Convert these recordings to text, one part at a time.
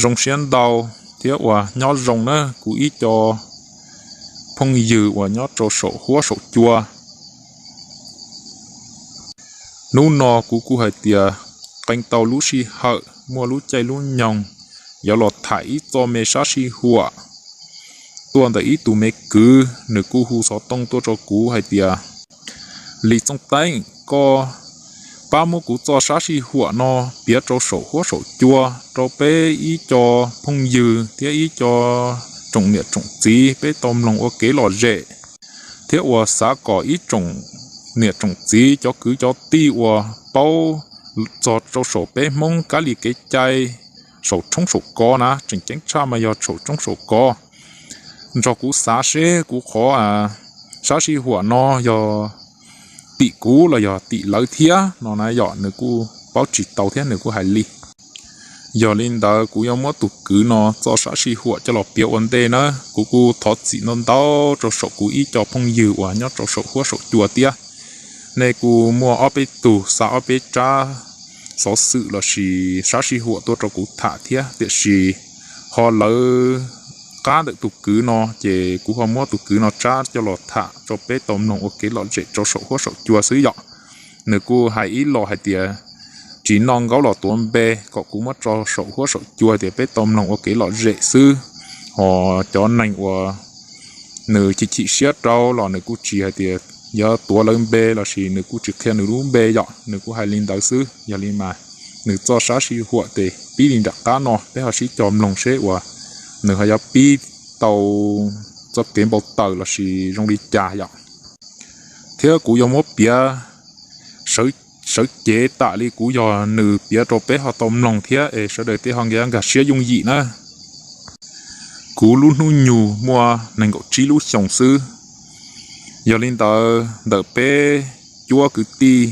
Zoo siab ntau thiab uas nyob zoo na kuv ib co phooj ywg uas nyob rau saum huab saum cua. Hnub no kuv kuj hais tias qee tau lub sij hawm muaj lub caij lub nyoog yuav los tham ib txoj me sab sij huam tuaj ntawm ib tug me kwv, nws kuj hu xov tooj tuaj rau kuv hais tias, Lis Txooj Teeb, koj pab muab kuv txoj sab sij huam no piav rau saum huab saum cua rau peb ib co phooj ywg thiab ib co tsoom niam tsoom txiv peb tau mloog ua kev lom zem, thiab uas xav kom ib tsoom niam tsoom txiv cov kwv cov tij uas paub txog rau saum peb Hmoob kab li kev cai saum tshoob saum kos na, tseem ceeb tshaj mas yog saum tshoob saum kos, nrog kuv xav seb kuv qhov sab sij huam no yog tim kuv los yog tim lawv thiab no na yom. Nws kuj paub tsis tau thiab nws kuj hais li. Yog li ntawd kuv yuav muab tus kwv no txoj sab sij huam coj los piav ua ntej na. Kuv kuj thov txim ntau ntau rau saum kuv ib co phooj ywg uas nyob rau saum huab saum cua thiab. Nej kuj muaj ob peb tug xa ob peb tsab xov xwm lossis sab sij huam tuaj rau kuv tham thiab, tiam sis ho lawv qab ntawm tus kwv no ces kuv ho muab tus kwv no tsab coj los tham rau peb tau mloog ua kev lom zem rau saum huab saum cua xwb yom. Nws kuj hais ib los hais tias tsis noj nkaub los tuav npe, kom kuv muab tso saum huab saum cua tias peb tau mloog ua kev lom zem xwb. Ho cov neeg uas nws chim chim siab rau los nws kuj tsis hais tias yuav tuav lawv npe lossis nws kuj tsis qhia nws lub npe yom, nws kuj hais li ntawd xwb. Yog li mas nws txoj sab sij huam ces pib li nram qab no peb ho sib cog mloog seb uas nws ho yuav pib tau txoj kev npau taws lossis zoo li cas yom. Thiab kuv yuav muab piav sawv cev tam li kuv yog nws piav rau peb ho tau mloog thiab es sawv daws tej ho nkag nkag siab yooj yim na. Kuv lub hnub nyoog muaj nees nkaum tsib lub xyoos xwb. Yog li ntawd ntawm peb cuab kwv tij,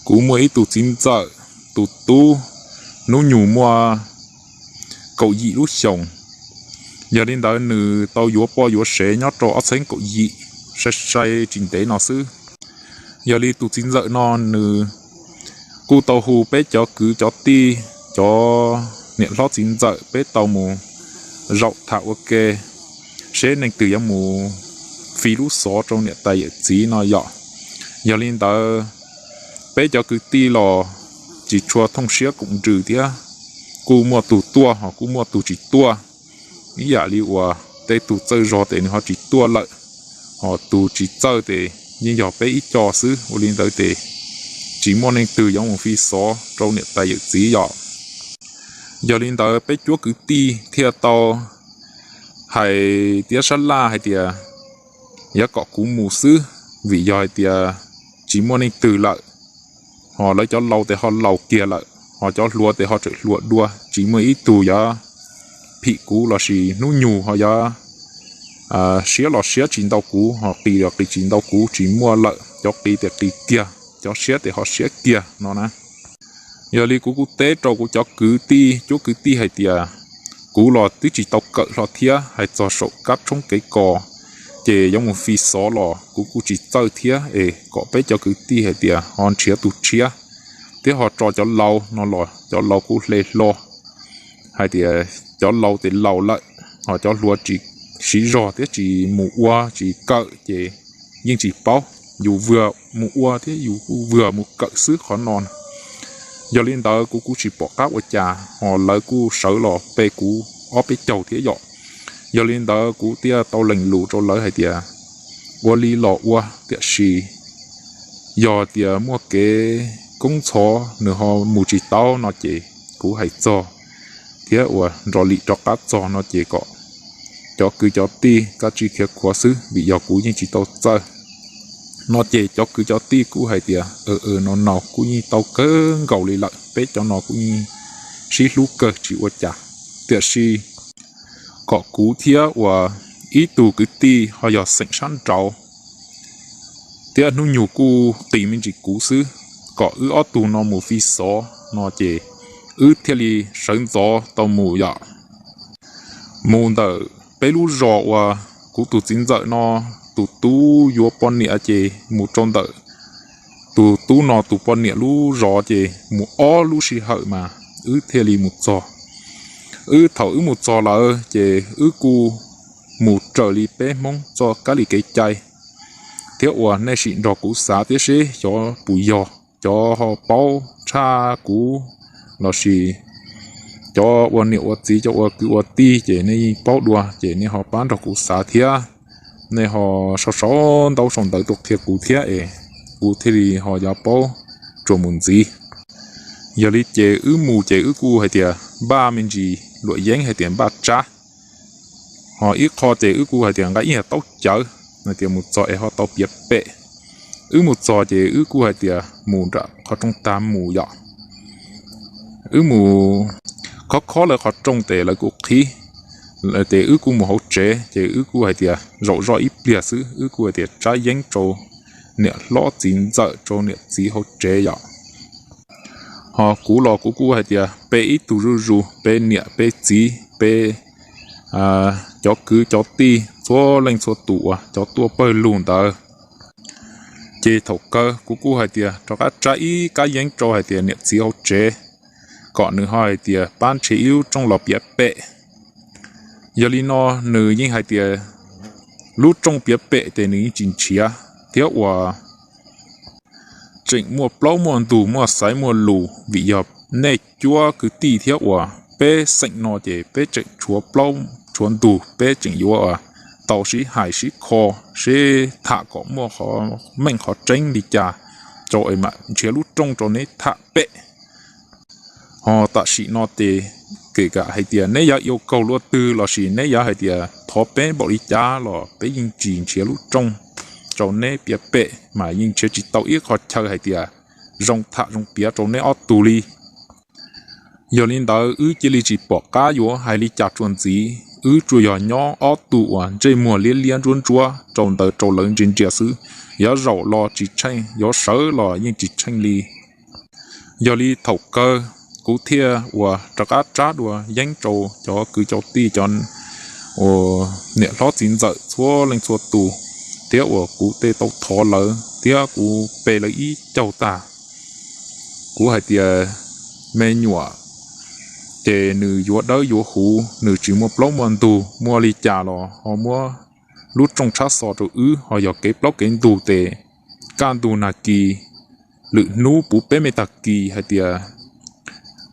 kuv muaj ib tug txiv ntxawm, tus tub, hnub nyoog muaj kaum yim lub xyoos. Yog li ntawd nws tau yuav poj yuav sev nyob rau ob txhiab kaum yim, sai sai tsis ntev no xwb. Yog li tus txiv ntxawm no nws kuj tau hu peb cov kwv cov tij, cov niam hlob txiv ntxawm peb tau mus zaum tham ua ke, seb neeg twg yuav mus fi lub xov rau niam tais yawm txiv no yom. Yog li ntawd peb cov kwv tij los tsis tshua thooj siab koom nrws thiab, kuj muaj tus tuaj ho kuj muaj tus tsis tuaj. Ib yam li uas tej tus txawj zog ces nws ho tsis tuaj lawm, ho tus tsis txawj ces yeej yog peb ib co xwb. Ua li ntawd ces tsis muaj neeg twg yuav mus fi xov rau niam tais yawm txiv yom. Yog li ntawd peb cuab kwv tij thiaj tau hais tiab sab laj hais tias yuav kom kuv mus xwb, vim yog hais tias tsis muaj neeg twg lawm, ho lawv cov laus ces ho laus kiag lawm, ho cov hluas ces ho tseem hluas dua, tsis muaj ib tug yuav phim kuv lossis hnub nyoog ho yuav siab los siab tsis ntau kuv, ho qis los qis tsis ntau kuv, tsis muaj lawm, cov qis ces qis kiag, cov siab ces ho siab kiag no na. Yog li kuv kuj teb rau kuv cov kwv tij, cuab kwv tij hais tias kuv los twb tsis tau kawm hlo thiab, hais txog saum kab tshoob kev kos ces yuav mus fi xov los kuv kuj tsis txawj thiab, es kom peb cov kwv tij hais tias ho nrhiav tus tshiab thiab ho tso cov laus no los cov laus kuj hle hlo hais tias cov laus ces laus lawm, ho cov hluas tsis siv zog thiab tsis mus ua tsis kawm ces yeej tsis paub, yus vwg mus ua thiab yus kuj vwg mus kawm xwb qhov no. Yog li ntawd kuv kuj tsis pom qab ua cas, ho lawv kuj sawv los pe kuv ob peb caug thiab yom. Yog li ntawd kuv thiaj tau lees lus rau lawv hais tias ua li los ua, tiam sis yog tias muaj kev koob ntxhov nws ho mus tsis tau no ces kuv hais txog thiab uas nrov lim rov qab txog no ces kom cov kwv cov tij kav tsij khiav khuav xwb, vim yog kuv yeej tsis tau txawj no ces cov kwv cov tij kuj hais tias, no no kuj yeej tau kawg nkaus li lawm, peb cov no kuj yeej sib hlub kawg tsis ua cas. Tiam sis kom kuv thiab uas ib tug kwv tij ho yog xeem sab nraud thiab hnub nyoog kuj qis me ntsis kuv xwb, kom wb ob tug no mus fi xov no ces wb thiaj li sawv ntxov tau mus yom. Mus ntawm peb lub zos uas kuv tus txiv ntxawm no tus tub yuav poj niam ces mus rau ntawm tus tub no tus poj niam lub zos ces mus ob lub sij hawm mas wb thiaj li mus txog. Wb thaum wb mus txog lawm ces wb kuj mus raws li peb Hmoob txoj kab li kev cai, thiab uas nej sim nrog kuv xav thiab seb xyov puas yog cov ho paub tshaj kuv lossis cov ua niam ua txiv, cov ua kwv ua tij ces nej yeej paub dua ces nej ho pab nrog kuv xav thiab. Nej ho sau sau ntaub sau ntawv tuaj qhia kuv thiab es kuv thiaj li ho yuav paub tsuas mus ntxiv. Yog li ces wb mus ces wb kuj hais tias npaj me ntsis luam yeeb hais tias npaj tsab, ho ib qho ces wb kuj hais tias nqa ib yam taub cawv hais tias mus txog es ho tau piav pem. Wb mus txog ces wb kuj hais tias mus nram qhov rooj tag mus yom. Wb mus khob khob lawv qhov rooj ces lawv kuj qhib, ces wb kuj mus hauv tsev ces wb kuj hais tias zaum zoj ib pliag xwb, wb kuj hais tias tsab yeeb rau niam hlob txiv ntxawm, rau niam txiv hauv tsev yom. Ho kuv los kuv kuj hais tias pe ib tug zuj zus, pe niam pe txiv, pe cov kwv cov tij, txhua leej txhua tus uas cov tuaj pawg lug ntawd. Ces thaum kawg kuv kuj hais tias rov qab tsab ib kab yeeb rau hais tias niam txiv hauv tsev, kom nws ho hais tias pab nrhiav ib lub rooj los piav pem. Yog li no nws yeej hais tias lub rooj piav pem ces nws yeej tsis nrhiav thiab uas tseem muaj plaub muaj ntug, muaj xaiv muaj lus, vim yog nej cuab kwv tij thiab uas peb xeem no ces peb tseem tshuav plaub tshuav ntug, peb tseem yuav tau sib hais sib kho, sib tham kom muaj qhov meej qhov tseeb li cas rau es mam nrhiav lub rooj rau neb tham pem. Ho tam sim no ces kể cả hais tias neb yuav yêu cầu luaj twg lossis neb yuav hais tias thov peb npaum li cas los peb yeej tsis nrhiav lub rooj rau neb piav pem, mas yeej nrhiav tsis tau ib qho chaw hais tias zoo tham zoo piav rau neb ob tug li. Yog li ntawd wb cia li tsis pom qab yuav hais li cas tsuas ntxiv, wb tsuas yog nyob ob tug uas ntsej muag liab liab ntsuab ntsuab rau ntawd rau lawv ntsia ntsia xwb. Yuav zaum los tsis tsheej, yuav sawv los yeej tsis tsheej li. Yog li thaum kawg kuv thiaj uas rov qab tsab dua yeeb rau cov kwv cov tij, cov niam hlob txiv ntxawm txhua leej txhua tus, thiab uas kuv tej tau thov lawv thiab kuv pe lawv ib caug tag. Kuv hais tias me nyuam ces nws yuav dawb yuav huv, nws tsis muaj plaub muaj ntug, muaj li cas los ho muab lub rooj tshab xo rau wb, ho yog kev plaub kev ntug ces kaj ntug nag kis lwm hnub puv peb me tag kis hais tias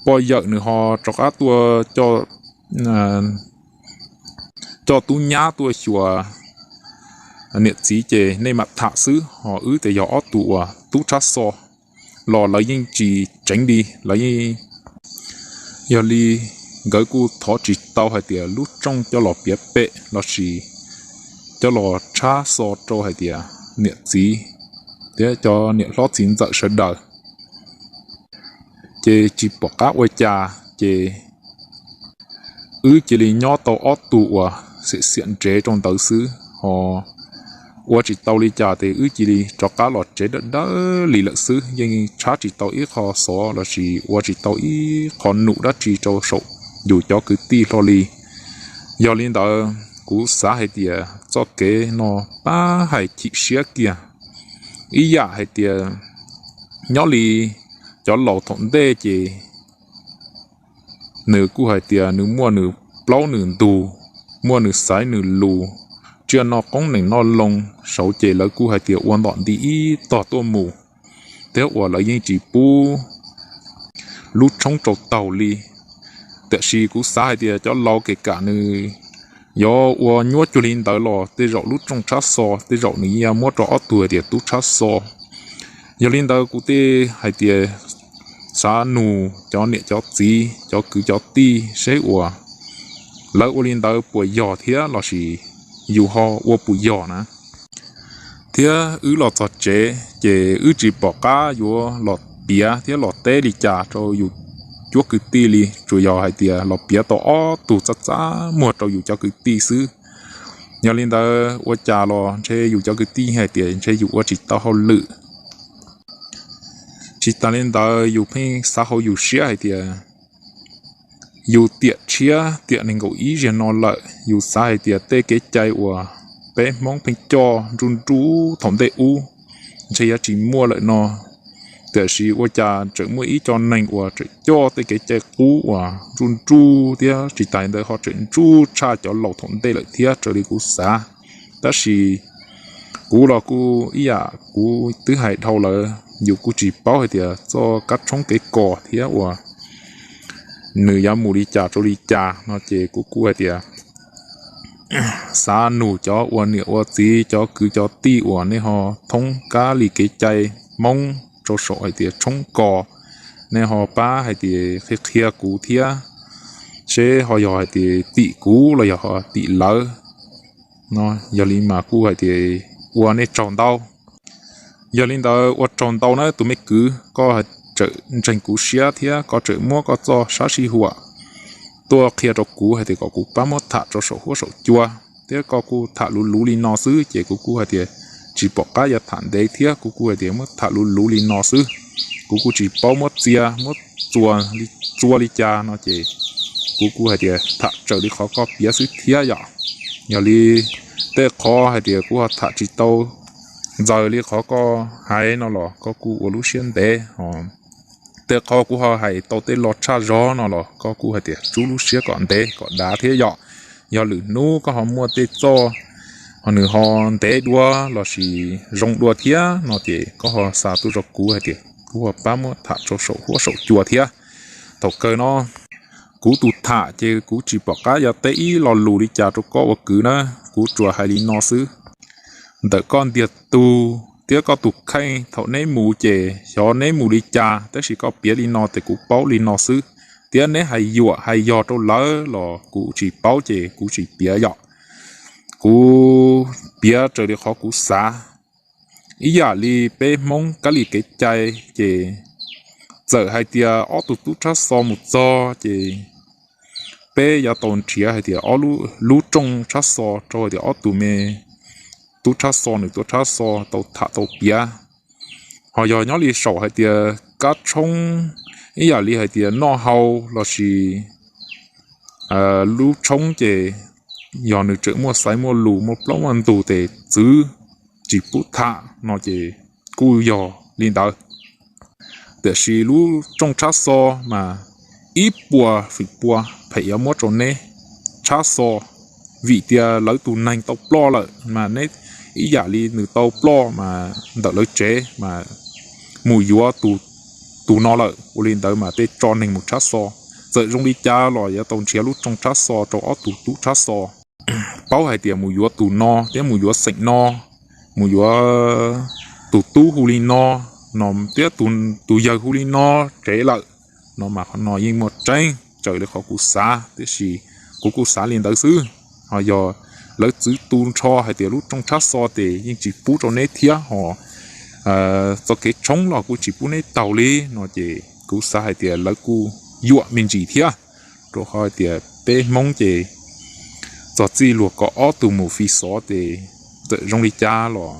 poj yawm nws ho rov qab tuaj coj tub nyab tuaj xyuas niam txiv ces nej mam tham xwb, ho wb ces yog ob tug uas tub tshab xo los lawv yeej tsis tseev li, lawv yeej. Yog li nkawd kuj thov tsis tau hais tias lub rooj coj los piav pem lossis coj los tshab xo rau hais tias niam txiv thiab cov niam hlob txiv ntxawm sawv daws. Ces tsis pom qab ua cas ces wb cia li nyob tau ob tug uas xiam xiam ntev rau ntawd xwb ho ua tsis tau li cas ces wb cia li rov qab los tsev dawb dawb li lawm xwb, yeej tshab tsis tau ib qho xov lossis ua tsis tau ib qho num dab tsi rau saum yus cov kwv tij hlo li. Yog li ntawd kuv xav hais tias txoj kev no pab hais chim siab kiag. Ib yam hais tias nyob li cov laus thaum ntej ces nws kuj hais tias nws muaj nws plaub nws ntug, muaj nws xaiv nws lus, tsiaj noj qoob nees noj loo, saud ces lawv kuj hais tias ua ntom nti ib tog tuaj mus, thiab uas lawv yeej tsis pub lub tshoob rau taug li. Tiam sis kuv xav hais tias cov laus kể cả nws yuav ua nyuaj cuag li ntawd los tej zaum lub rooj tshab xo tej zaum nws yeej muab rau ob tug hais tias tub tshab xo. Yog li ntawd kuv tej hais tias xav nug cov niam cov txiv cov kwv cov tij seb uas lawv ua li ntawd puas yog thiab lossis yus ho ua puas yog na. Thiab wb los txog tsev ces wb tsis pom qab yuav los piav thiab los teb li cas rau yus cuab kwv tij li, tsuas yog hais tias los piav tau ob tug txaj txaj muag rau yus cov kwv tij xwb. Yog li ntawd ua cas los ntshe yus cov kwv tij hais tias ntshe yus ua tsis tau hauj lwm. Tsis tas li ntawd yus pheej xav hauv yus siab hais tias yus tiam tshiab tiam nees nkaum ib zaug no lawm, yus xav hais tias tej kev cai uas peb Hmoob pheej coj nruj nruj thaum ntej ub ntshe yuav tsis muaj lawm no. Tiam sis ua cas tseem muaj ib co neeg uas tseem coj tej kev cai qub uas ntsuj ntsuj thiab tsis tas ntawd ho tseem ntsuj tshaj cov laus thaum ntej lawm thiab raws li kuv xav. Tab sis kuv los kuj ib yam kuv twb hais dhau lawm, yus kuj tsis paub hais tias txoj kab tshoob kev kos thiab uas nws yuav mus li cas rau li cas no ces kuv kuj hais tias xav nug cov ua niam ua txiv, cov kwv cov tij uas nej ho thoob kab li kev cai Hmoob rau saum hais tias tshoob kos, nej ho pab hais tias qhia qhia kuv thiab, seb ho yog hais tias tim kuv los yog ho tim lawv no. Yog li mas kuj hais tias ua nej tsaug ntau. Yog li ntawd ua tsaug ntau na tus me kwv, koj tseem ntseeg kuv siab thiab koj tseem muab koj txoj sab sij huam tuaj qhia rau kuv hais tias kom kuv pab muab tham rau saum huab saum cua, thiab koj kuj tham luv luv li no xwb ces kuv kuj hais tias tsis pom qab yuav tham ntev thiab, kuv kuj hais tias muab tham luv luv li no xwb. Kuv kuj tsis paub muab txia muab txua li cas no ces kuv kuj hais tias tham raws li qhov koj piav xwb thiab yom. Yog li tej qhov hais tias kuv ho tham tsis tau ntxaws li qhov koj hais no los koj kuj ua lub siab ntev os. Tej qhov kuv ho hais tau tej lo tshaj zog no los koj kuj hais tias tsub lub siab kom ntev kom dav thiab yom. Yog lwm hnub koj ho muaj tej txoj ho nws ho ntev dua lossis zoo dua thiab no ces koj ho xa tuaj rau kuv hais tias kuv ho pab muab tham rau saum huab saum cua thiab. Thaum kawg no kuv tus tham ces kuv tsis pom qab yuav teb ib lo lus li cas rau koj ua kwv na, kuv tsuas hais li no xwb. Ntawm koj ntiag tug thiab koj tus kheej thaum neb mus ces xyov neb mus li cas, tab sis koj piav li no ces kuv paub li no xwb. Thiab neb hais yuam hais yog rau lawv los kuv tsis paub ces kuv tsis piav yom. Kuv piav raws li qhov kuv xav. Ib yam li peb Hmoob kab li kev cai ces txawm hais tias ob tug tub tshab xo mus txog ces peb yuav tau nrhiav hais tias ob lub, lub rooj tshab xo rau hais tias ob tug me tub tshab xo nws tub tshab xo tau tham tau piav. Ho yog nyob li saum hais tias kab tshoob ib yam li hais tias noj hau lossis lub tshoob ces yog nws tseem muaj xaiv muaj lus muaj plaub muaj ntug ces txwv tsis pub tham no ces kuj yog li ntawd. Tiam sis lub rooj tshab xo mas ib puas feem pua phem yuav muab rau neb tshab xo, vim tias lawv tus neeg tau ploj lawm mas neb ib yam li nws tau ploj mas ntawm lawv tsev mas mus yuav tus no lawm, ua li ntawd mas tej tso neeg mus tshab xo. Txawm zoo li cas los yuav tau nrhiav lub rooj tshab xo rau ob tug tub tshab xo. Paub hais tias mus yuav tus no thiab mus yuav xeem no, mus yuav tus tub hu li no, no thiab tus yawg hu li no tsev lawm, no mas qhov no yeej muaj tseeb raws li qhov kuv xav, tiam sis kuv kuj xav li ntawd xwb. Ho yog lawv txwv tu nrho hais tias lub rooj tshab xo ces yeej tsis pub rau neb thiab ho txoj kev tshoob los kuj tsis pub neb taug li no ces kuv xav hais tias lawv kuj yuam me ntsis thiab, rau qhov hais tias peb Hmoob ces txog txij luag kom ob tug mus fi xov ces txawm zoo li cas los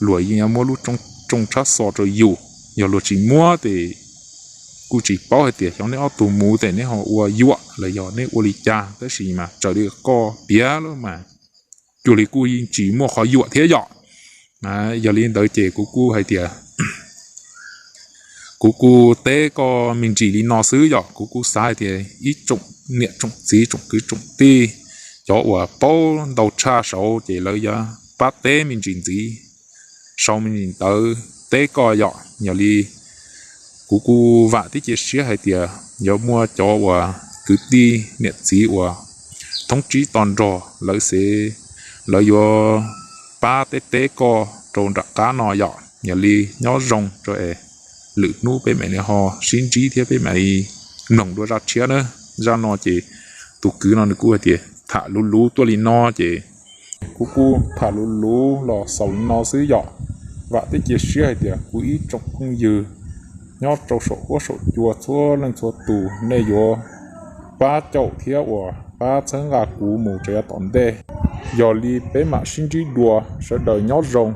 luag yeej yuav muab lub rooj tshab xo rau yus. Yog luag tsis muab ces kuj tsis paub hais tias xyov neb ob tug mus ces neb ho ua yuam los yog neb ua li cas, tab sis mas raws li koj piav lawm mas cuag li kuj yeej tsis muaj qhov yuam thiab yom. Yog li ntawd ces kuv kuj hais tias kuv kuj teb koj me ntsis li no xwb yom. Kuv kuj xav hais tias ib tsoom niam tsoom txiv tsoom kwv tsoom tij, cov uas paub ntau tshaj saud ces lawv yuav pab teb me ntsis ntxiv, sau me ntsis ntawv teb koj yom. Yog li kuv kuj vam thiab cia siab hais tias yuav muaj cov uas kwv tij niam txiv uas thoob tsib to nrog lawv xwb, lawv yuav pab teb teb koj rau nram qab no yom. Yog li nyob zoo rau es lwm hnub peb mam li ho sib ntsib thiab peb mam li mloog dua zaj tshiab na. Zaj no ces tus kwv no nws kuj hais tias tham luv luv tuaj li no ces kuv kuj tham luv luv los xaus li no xwb yom. Vam thiab cia siab hais tias kuv ib tsoom phooj ywg nyob rau saum huab saum cua txhua leej txhua tus nej yuav pab caum thiab uas pab txhawb nqa kuv mus rau yav tom ntej. Yog li peb mam sib ntsib dua, sawv daws nyob zoo.